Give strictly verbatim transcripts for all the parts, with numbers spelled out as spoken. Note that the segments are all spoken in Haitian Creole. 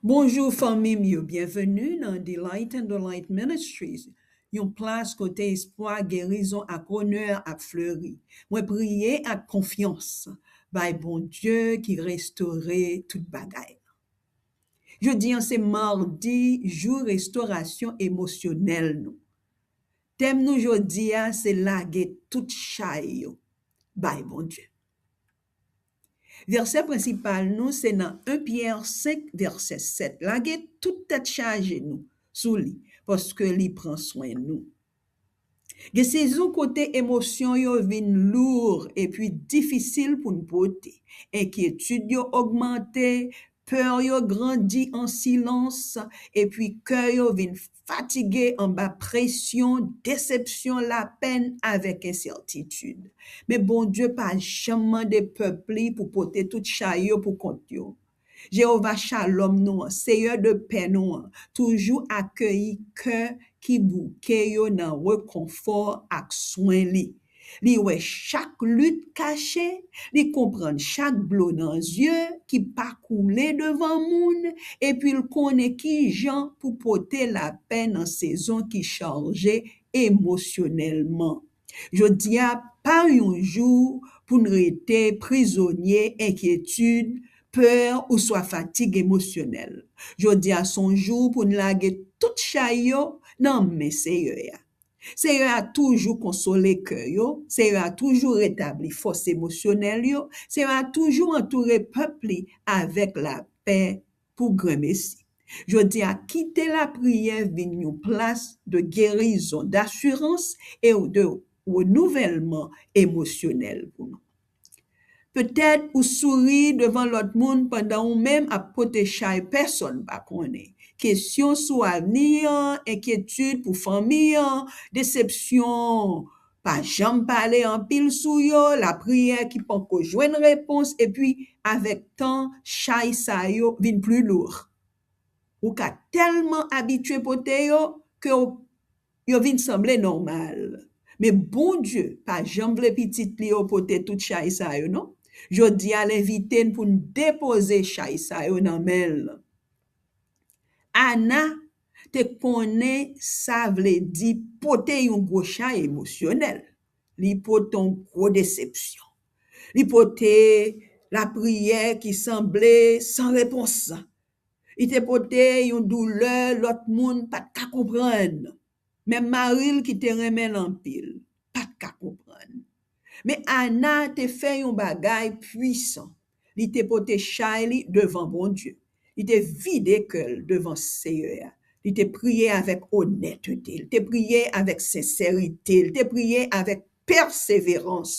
Bonjou fanmi m yo, byenveni nan Delight in the Light Ministries, yon plas kote espwa, gerizon ak onè ap fleri. Mwen priye ak konfyans bay Bondye ki restore tout bagay. Jodi a se madi, jou restorasyon emosyonèl nou. Tèm nou jodi a se lage tout chay yo bay Bondye. Vèsè prensipal nou se nan en Pyè senk, vèsè sèt. Lage tout tèt chaje nou sou li, paske li pran swen nou. Gen sezon kote emosyon yo vin lou epi difisil pou n pote. Enkyetid yo ogmante, pè yo grandi an silans, epi kè yo vin fatige anba presyon, desepsyon, lapèn avèk ensètitid. Men Bondye pa janm mande pèp li pou pote tout chay yo pou kont yo. Jewova Chalòm nou an, Seyè de pè nou an, toujou akeyi kè ki bouke yo nan rekonfò ak swen li. Li wè chak lit kache, li konprann chak dlo nan zye ki pa koule devan moun, epi l konnen ki jan pou pote lapè nan sezon ki chaje emosyonèlman. Jodi a pa yon jou pou n rete prizonye enkyetid, pè, oswa fatig emosyonèl. Jodi a se yon jou pou n lage tout chay yo nan men Seyè a. Seyè a toujou konsole kè yo, Seyè a toujou retabli fòs emosyonèl yo, Seyè a toujou antoure pèp li avèk lapè pou granmesi. Jodi a, kite lapriyè vin yon plas de gerizon, dasirans e de renouvèlman emosyonèl pou nou. Petèt ou souri devan lòt moun pandan ou menm ap pote chay pèsonn pa konnen. Kesyon sou avni an, enkyetid pou fanmi an, desepsyon pa janm pale anpil sou yo, lapriyè ki poko jwenn repons, epi avèk tan, chay sa yo vin pli lou. Ou ka tèlman abitye pote yo ke w, yo vin sanble nòmal. Men Bondye pa janm vle pitit li yo pote tout chay sa yo, non. Jodi a, l envite n pou n depoze chay sa yo nan men l. Ana te konnen sa vle di pote yon gwo chay emosyonèl. Li pote yon gwo desepsyon. Li pote lapriyè ki sanble san repons. Li te pote yon doulè lòt moun pa t ka konprann. Menm mari l ki te renmen l anpil pa t ka konprann. Men Ana te fè yon bagay pwisan. Li te pote chay li devan Bondye. Li te vide kè l devan Seyè a. Li te priye avèk onètete. Li te priye avèk sensèrite. Li te priye avèk pèseverans.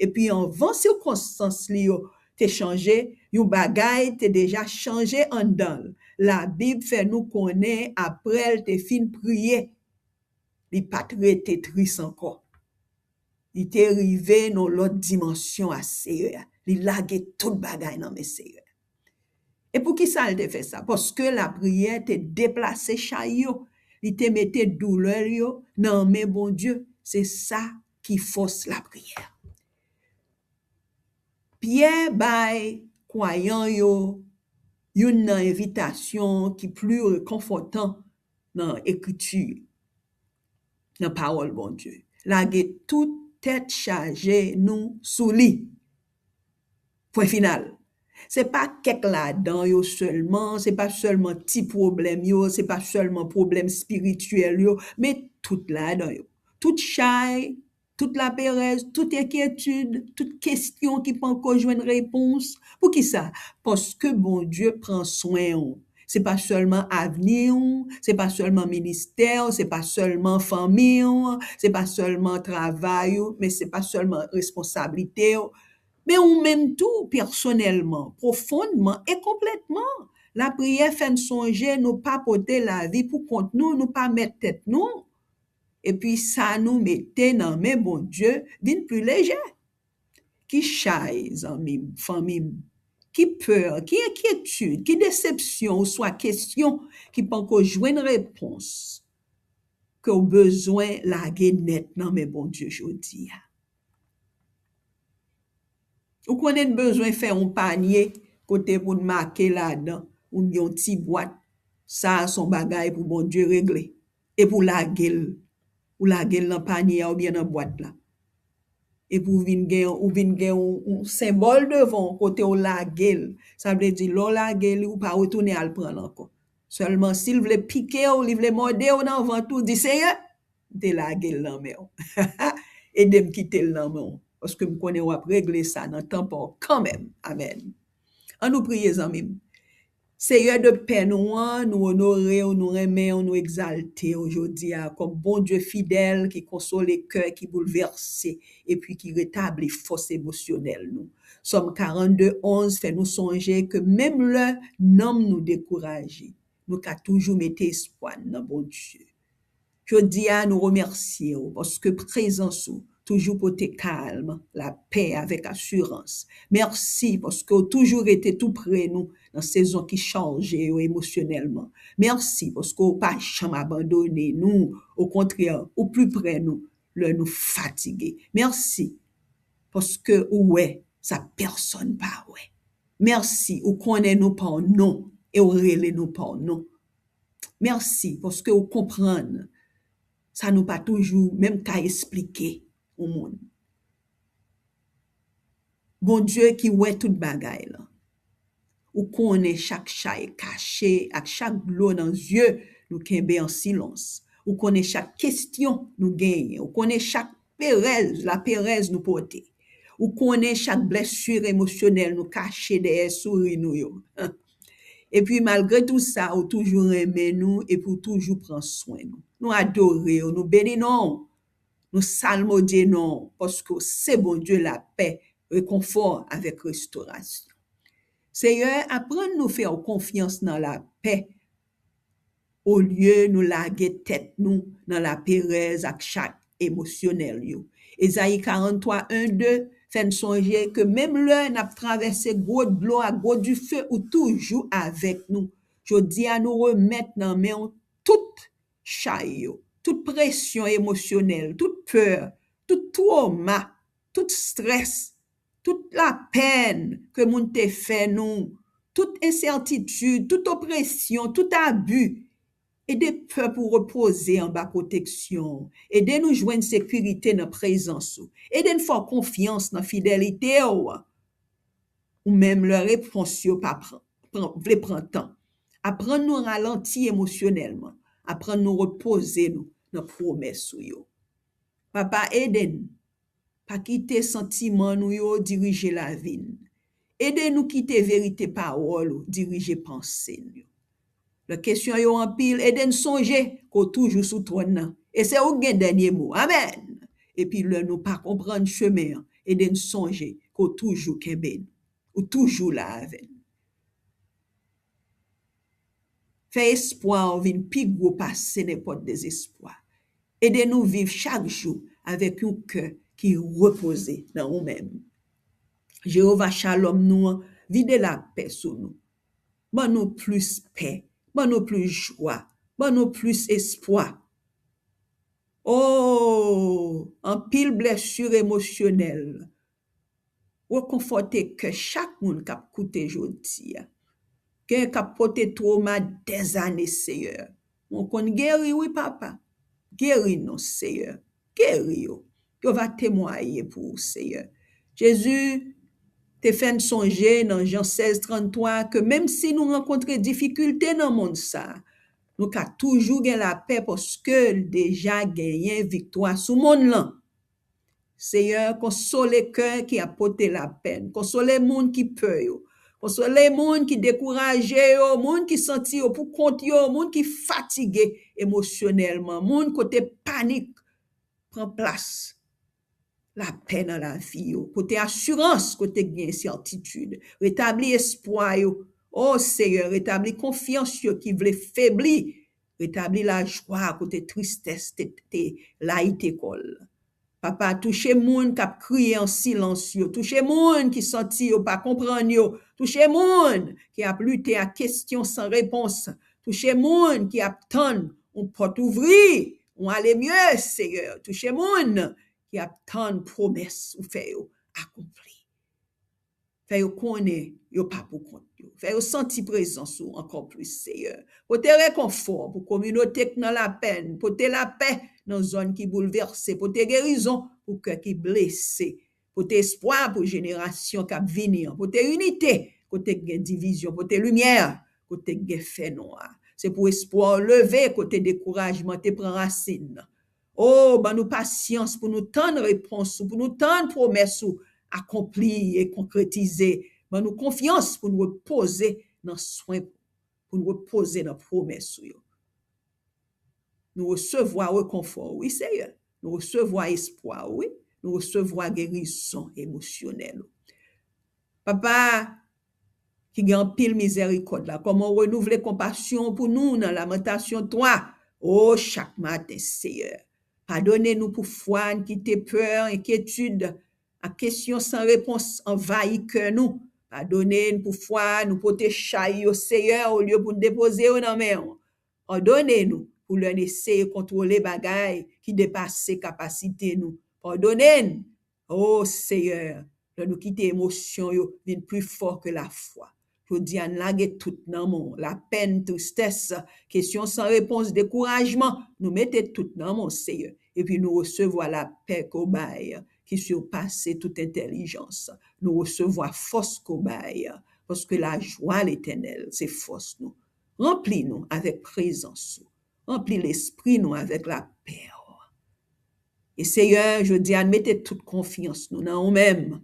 Epi anvan sikonstans li yo te chanje, yon bagay te deja chanje anndan l. Labib fè nou konnen apre l te fin priye, li pa t rete tris ankò. Li te rive nan lòt dimansyon a Seyè a. Li lage tout bagay nan men Seyè a. E poukisa l te fè sa? Paske lapriyè te deplase chay yo. Li te mete doulè l yo nan men Bondye. Se sa ki fòs lapriyè. Pyè bay kwayan yo youn nan envitasyon ki pli rekonfòtan nan Ekriti, nan pawòl Bondye. Lage tout tèt chaje nou sou li. Pwen final. Se pa kèk ladan yo sèlman, se pa sèlman ti pwoblèm yo, se pa sèlman pwoblèm espirityèl yo, men tout ladan yo. Tout chay, tout laperèz, tout enkyetid, tout kesyon ki panko jwenn repons. Poukisa? Paske Bondye pran swen w. Se pa sèlman avni w, se pa sèlman ministè w, se pa sèlman fanmi w, se pa sèlman travay ou, men se pa sèlman responsablite w, men ou menm tou, pèsonèlman, pwofondman e konplètman. Lapriyè fè n sonje nou pa pote lavi pou kont nou, nou pa mèt tèt nou. Epi sa nou mete nan men Bondye vin pli lejè. Ki chay, zanmi m, fanmi m, ki pè, ki enkyetid, ki desepsyon oswa kesyon ki panko jwenn repons ke w bezwen lage nèt nan men Bondye jodi a? Ou konnen n bezwen fè yon panye kote pou n make ladan ou gen yon ti bwat, sa a se yon bagay pou Bondye regle. Epi w lage l, ou lage l nan panye a oubyen nan bwat la. Epi w vin gen, ou vin gen yon, yon senbòl devan w kote w lage l. Sa vle di, lè w lage li, ou pa retounen al pran l ankò. Sèlman, si l vle pike w, li vle mòde w nan vant ou, di, Seyè, m te lage l nan men w. Ede m kite l nan men w, paske m konnen w ap regle sa nan tan pa w kanmenm. Amèn. An nou priye, zanmi m. Seyè de pè nou an, nou onore w, nou renmen w, nou egzalte w jodi a kòm Bondye fidèl ki konsole kè ki boulvèse epi ki retabli fòs emosyonèl nou. Sòm karannde onz fè nou sonje ke menm lè nanm nou dekouraje, nou ka toujou mete espwa n nan Bondye. Jodi a, nou remèsye w paske prezans ou toujou pote kalm, lapè avèk asirans. Mèsi paske w toujou rete tou pre nou nan sezon ki chaje yo emosyonèlman. Mèsi paske w pa janm abandone nou. Okontrè, ou pli pre nou lè nou fatige. Mèsi paske ou wè sa pèsonn pa wè. Mèsi, ou konnen nou pa w non e w rele nou pa w non. Mèsi paske ou konprann sa nou pa toujou menm ka esplike yon moun. Bondye ki wè tout bagay lan, ou konnen chak chay kache ak chak dlo nan zye nou kenbe an silans. Ou konnen chak kesyon nou genyen. Ou konnen chak perèz, laperèz nou pote. Ou konnen chak blesi emosyonèl nou kache dèyè souri nou yo. Epi, malgre tou sa, ou toujou renmen nou epi ou toujou pran swen nou. Nou adore w, nou beni non w, nou salmodye non w, paske w se Bondye lapè, rekonfò avèk restorasyon. Seyè, aprann nou fè w konfyans nan lapè, olye nou lage tèt nou nan laperèz ak chak emosyonèl yo. Ezayi karannntwa, en, de fè n sonje ke menm lè n ap travèse gwo dlo ak gwo dife, ou toujou avèk nou. Jodi a, nou remèt nan men w tout chay yo, tout presyon emosyonèl, tout pè, tout twoma, tout strès, tout lapèn ke moun te fè nou, tout ensètitid, tout opresyon, tout abi. Ede pèp ou repoze anba pwoteksyon w. Ede nou jwenn sekirite nan prezans ou. Ede n fè w konfyans nan fidelite w. Ou menm lè repons yo pa pran, pran, vle pran tan. Aprann nou ralanti emosyonèlman. Aprann nou repoze nou nan pwomès ou yo. Papa, ede n. Pa kite santiman nou yo dirije lavi n. Ede nou kite verite pawòl ou dirije panse n yo. Lè kesyon yo anpil, ede n sonje ke w toujou sou twòn nan. E se ou k gen dènye mo. Amèn! Epi lè nou pa konprann chemen an, ede n sonje ke w toujou kenbe n. Ou toujou la avè n. Fè espwa w vin pi gwo pase nenpòt dezespwa. Ede nou viv chak jou avèk yon kè ki repoze nan ou menm. Jewova Shalom nou an, vide lapè sou nou. Ban nou plis pè, ban nou plis jwa, ban nou plis espwa. O, anpil blesi emosyonèl rekonfòte kè chak moun k ap koute jodi a. Gen k ap pote twoma dèzane, Seyè. Ou konn geri, wi, Papa. Geri non, Seyè. Geri yo. Yo va temwaye pou ou, Seyè. Jezi te fè n sonje nan Jan sèz tranntwa ke menm si nou rankontre difikilte nan mond sa a, nou ka toujou gen lapè paske l deja genyen viktwa sou monn lan. Seyè, konsole kè ki ap pote lapèn. Konsole moun ki pè yo. Konsole moun ki dekouraje yo, moun ki santi yo pou kont yo, moun ki fatige emosyonèlman, moun kote panik pran plas lapè nan lavi yo, kote asirans, kote gen sètitid. Retabli espwa yo. O Seyè, retabli konfyans yo ki vle febli. Retabli lajwa kote tristès te, te layite kò l. Papa, touche moun k ap kriye an silans yo. Touche moun ki santi yo pa konprann yo. Touche moun ki ap lite ak kesyon san repons. Touche moun ki ap tann yon pòt ouvri, yon ale mye, Seyè. Touche moun ki ap tann pwomès ou fè yo akonpli. Fè yo konnen yo pa pou kont yo. Fè yo santi prezans ou ankò plis, Seyè. Pote rekonfò pou kominote k nan lapenn. Pote lapè nan zòn ki boulvèse. Pote gerizon pou kè ki blese. Pote espwa pou jenerasyon k ap vini an. Pote inite kote k gen divizyon. Pote limyè kote k gen fènwa. Se pou espwa w leve kote dekourajman te pran rasin. O, ban nou pasyans pou nou tann repons ou, pou nou tann pwomès ou akonpli e konkretize. Ban nou konfyans pou nou repoze nan swen, pou nou repoze nan pwomès ou yo. Nou resevwa rekonfò, wi, Seyè. Nou resevwa espwa, wi. Nou resevwa gerizon emosyonèl. Papa, ki gen anpil mizèrikòd la, kòman w renouvle konpasyon pou nou nan Lamantasyon twa, o, chak maten, Seyè. Padone nou pou fwa n kite pè, enkyetid, ak kesyon san repons anvayi kè nou. Padone n pou fwa nou pote chay yo, Seyè, olye pou n depoze yo nan men w. Padone nou pou lè n eseye kontwole bagay ki depase kapasite nou. Padone n, o Seyè, lè nou kite emosyon yo vin pli fò ke lafwa. Jodi a, n lage tout nan men w. Lapenn, tristès, kesyon san repons, dekourajman, nou mete tout nan men w, Seyè. Epi nou resevwa lapè ke w bay, ki sipase tout entèlijans. Nou resevwa fòs ke w bay, paske lajwa Letènèl se fòs nou. Ranpli nou avèk prezans ou. Ranpli lespri nou avèk lapè w. E Seyè, jodi a, n mete tout konfyans nou nan ou menm.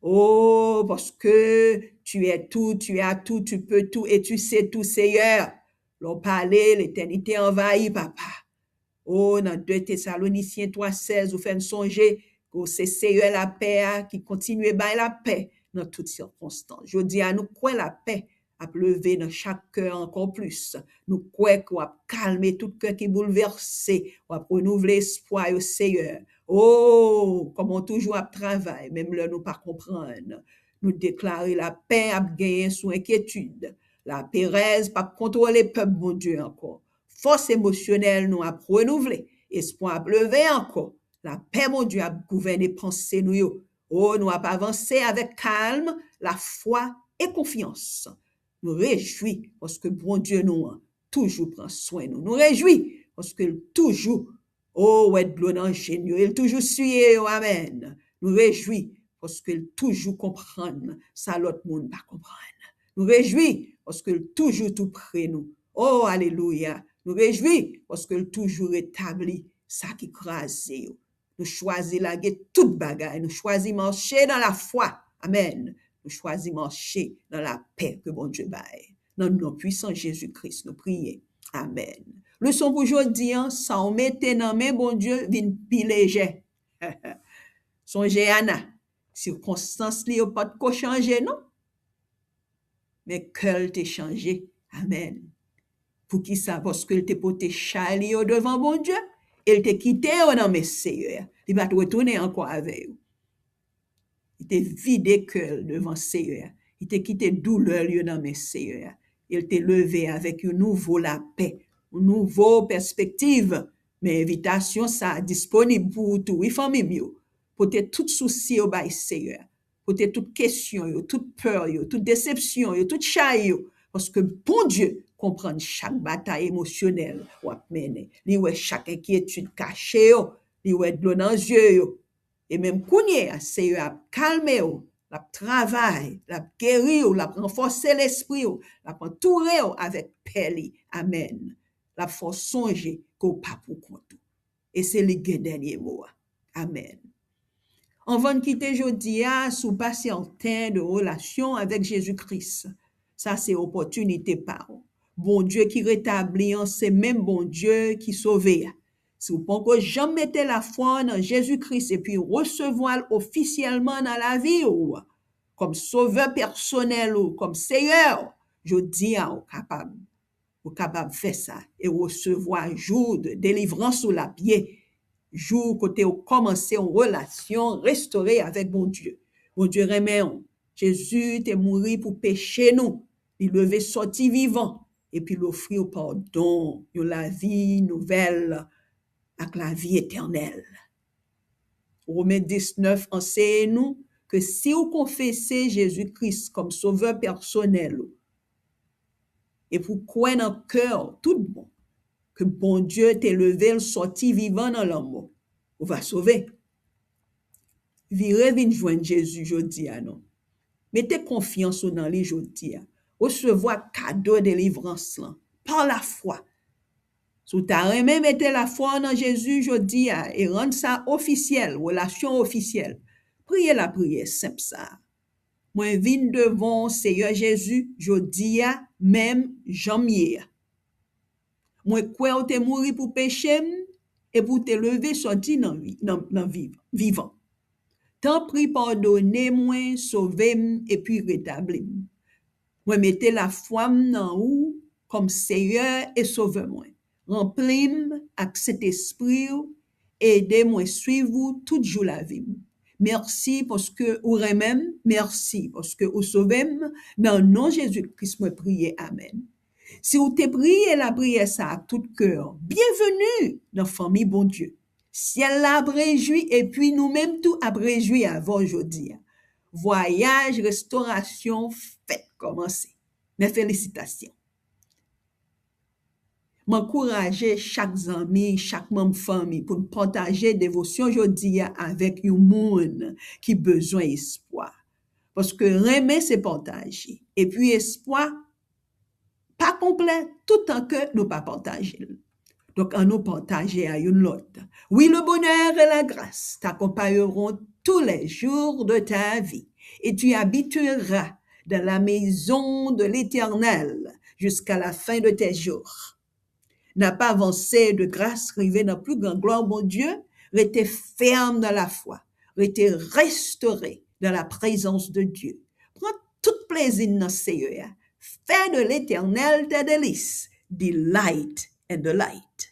O, paske tu es tout, tu as tout, tu peux tout et tu sais tout, Seyè. Lè w pale, letènite anvayi, Papa. O, nan de Tesalonisyen twa sèz, ou fè n sonje ke w se Seyè lapè a ki kontinye bay lapè nan tout sikonstans. Jodi a, nou kwè lapè ap leve nan chak kè ankò plis. Nou kwè ke w ap kalme tout kè ki boulvèse, w ap renouvle espwa yo, Seyè. O, kòman w toujou ap travay, menm lè nou pa konprann. Nou deklare lapè ap genyen sou enkyetid. Laperèz p ap kontwole pèp Bondye ankò. Fòs emosyonèl nou ap renouvle. Espwa ap leve ankò. Lapè Bondye ap gouvène panse nou yo. O, nou ap avanse avèk kalm, lafwa e konfyans. Nou rejwi paske Bondye nou an toujou pran swen nou. Nou rejwi paske l toujou, o, wè dlo nan je n yo, e l toujou siye yo. Amèn. Nou rejwi paske l toujou konprann sa lòt moun pa konprann. Nou rejwi paske l toujou tou pre nou. O, alelouya! Nou rejwi paske l toujou retabli sa ki kraze yo. Nou chwazi lage tout bagay. Nou chwazi mache nan lafwa. Amèn. Nou chwazi mache nan lapè ke Bondye bay. Nan non pwisan Jezi Kris, nou priye. Amèn. Leson pou jodi a, sa w mete nan men Bondye vin pi lejè. Sonje Ana, sikonstans li yo pa t ko chanje, non. Men kè l te chanje. Amèn. Poukisa? Paske l te pote chay li yo devan Bondye, e l te kite yo nan men Seyè a. Li pa t retounen ankò avè yo. Li te vide kè l devan Seyè a. Li te kite doulè l yo nan men Seyè a. E l te leve avèk yon nouvo lapè, yon nouvo pèspektiv. Men envitasyon sa a disponib pou ou tou, wi, fanmi m yo. Pote tout sousi yo bay Seyè a. Pote tout kesyon yo, tout pè yo, tout desepsyon yo, tout chay yo. Paske Bondye konprann chak batay emosyonèl w ap mennen. Li wè chak enkyetid kache yo. Li wè dlo nan zye yo. E menm kounye a, Seyè ap kalme w. L ap travay, l ap geri w, l ap ranfòse lespri w, l ap antoure w avèk pè li. Amèn. L ap fè w sonje ke w pa pou kont ou. E se li k gen dènye mo a. Amèn. Anvan n kite jodi a, si w pa sèten de relasyon avèk Jezi Kris, sa se opòtinite pa w. Bondye ki retabli an se menm Bondye ki sove a. Si w poko janm mete lafwa w nan Jezi Kris epi resevwa l ofisyèlman nan lavi w, kòm sovè pèsonèl ou, kòm Seyè w, jodi a w kapab. Ou kapab fè sa e resevwa jou de delivrans ou l ap ye. Jou kote w kòmanse yon relasyon restore avèk Bondye. Bondye renmen w. Jezi te mouri pou peche nou. Li leve sòti vivan. Epi l ofri w padon, yon lavi nouvèl ak lavi etènèl. Women diznèf anseye nou, ke si w konfese Jezi Kris kòm Sovè pèsonèl ou, epi w kwè nan kè w tout bon ke Bondye te leve l sòti vivan nan lanmò, ou va sove. Vire vin jwenn Jezi jodi a non. Mete konfyans ou nan li jodi a. Resevwa kado delivrans lan pa lafwa. Si w ta renmen mete lafwa w nan Jezi jodi a e rann sa ofisyèl, relasyon ofisyèl, priye lapriyè senp sa a. Mwen vin devan w, Seyè Jezi, jodi a, menm jan m ye a. Mwen kwè w te mouri pou peche m epi w te leve sòti nan vi, nan, nan viv, vivan. Tanpri padone mwen, sove m epi retabli m. Mwen mete lafwa m nan ou kòm Seyè e Sovè mwen. Ranpli m ak Sentespri w, ede mwen swiv ou tout jou lavi m. Mèsi paske ou renmen m, mèsi paske ou sove m. Nan non Jezi Kris mwen priye, amèn. Si w te priye lapriyè sa ak tout kè w, byenveni nan fanmi Bondye. Syèl la ap rejwi epi nou menm tou ap rejwi avè w jodi a. Vwayaj restorasyon fèt kòmanse. Mes félicitations. M ankouraje chak zanmi, chak manm fanmi pou n pataje devosyon jodi a avèk yon moun ki bezwen espwa. Paske renmen se pataje. Epi espwa pa konplè toutan ke nou pa pataje l. Donk, annou pataje a youn lòt. Oui, le bonheur et la grâce t'accompagneront tous les jours de ta vie, et tu habiteras dans la maison de l'Éternel jusqu'à la fin de tes jours. N ap avanse de gras rive nan pli gran glwa Bondye, rete fèm nan lafwa, rete restore dans la présence de Dieu. Pran tout plezi nan Seyè a. Fais de l'Éternel tes délices, delight in the light.